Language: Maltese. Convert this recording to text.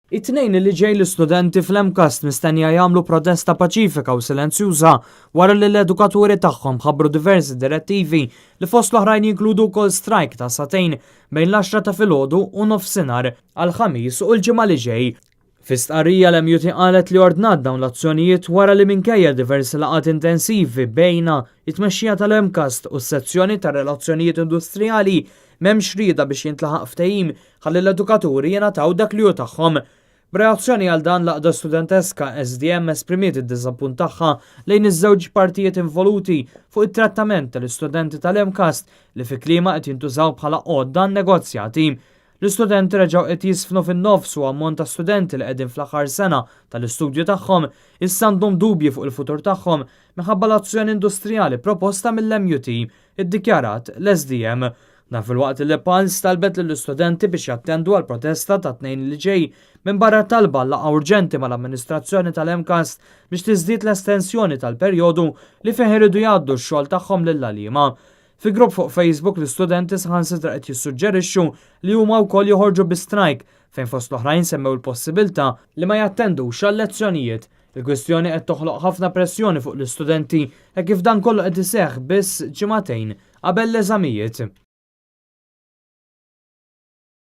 It-Tnejn li ġej l-istudenti fl-MCAST mistennija jagħmlu protesta paċifika u silenzjuża wara li l-edukaturi tagħhom ħabbru diversi direttivi li fost l-oħrajn jinkludu wkoll strajk ta' sagħtejn bejn l-10 ta' filgħodu u nofsinhar għall-Ħamis u l-Ġimgħa li ġej. Fi stqarrija l-MUT qalet li ordnat dawn l-azzjonijiet wara li minkejja diversi laqgħat intensivi bejn it-tmexxija tal-MCAST u s-sezzjoni tar-relazzjonijiet industrijali m'hemmx rieda biex jintlaħaq ftehim ħalli l-edukaturi jingħataw dak li hu tagħhom. B'reazzjoni għal dan, l-għaqda studenteska SDM esprimiet id-diżappunt tagħha lejn iż-żewġ partijiet involuti fuq it-trattament tal-istudenti tal-MCAST li fi kliemha qed jintużaw bħala għodda negozjati. L-istudenti reġgħu qed jisfnu fin-nofs u ammont ta' studenti li qegħdin fl-aħħar sena tal-istudju tagħhom issa għandhom dubji fuq il-futur tagħhom minħabba l-azzjoni industrijali proposta mill-MUT, iddikjarat l-SDM. Dan filwaqt li Pulse talbet lill-istudenti biex jattendu għal protesta tat-Tnejn li ġej minn barra talba laqgħa urġenti mal-amministrazzjoni tal-MCAST biex tiżdied l-estensjoni tal-perjodu li fih iridu jgħaddu x-xogħol tagħhom lill-għalliema. Fi grupp fuq Facebook l-istudenti saħansitra qed jissuġġerixxu li huma wkoll joħorġu bi strajk fejn fost l-oħrajn semmew il-possibilità li ma jattendux għal lezzjonijiet. Il-kwistjoni qed toħloq ħafna pressjoni fuq l-istudenti e kif dan kollu qed iseħħ biss ġimagħtejn qabel l-eżamijiet.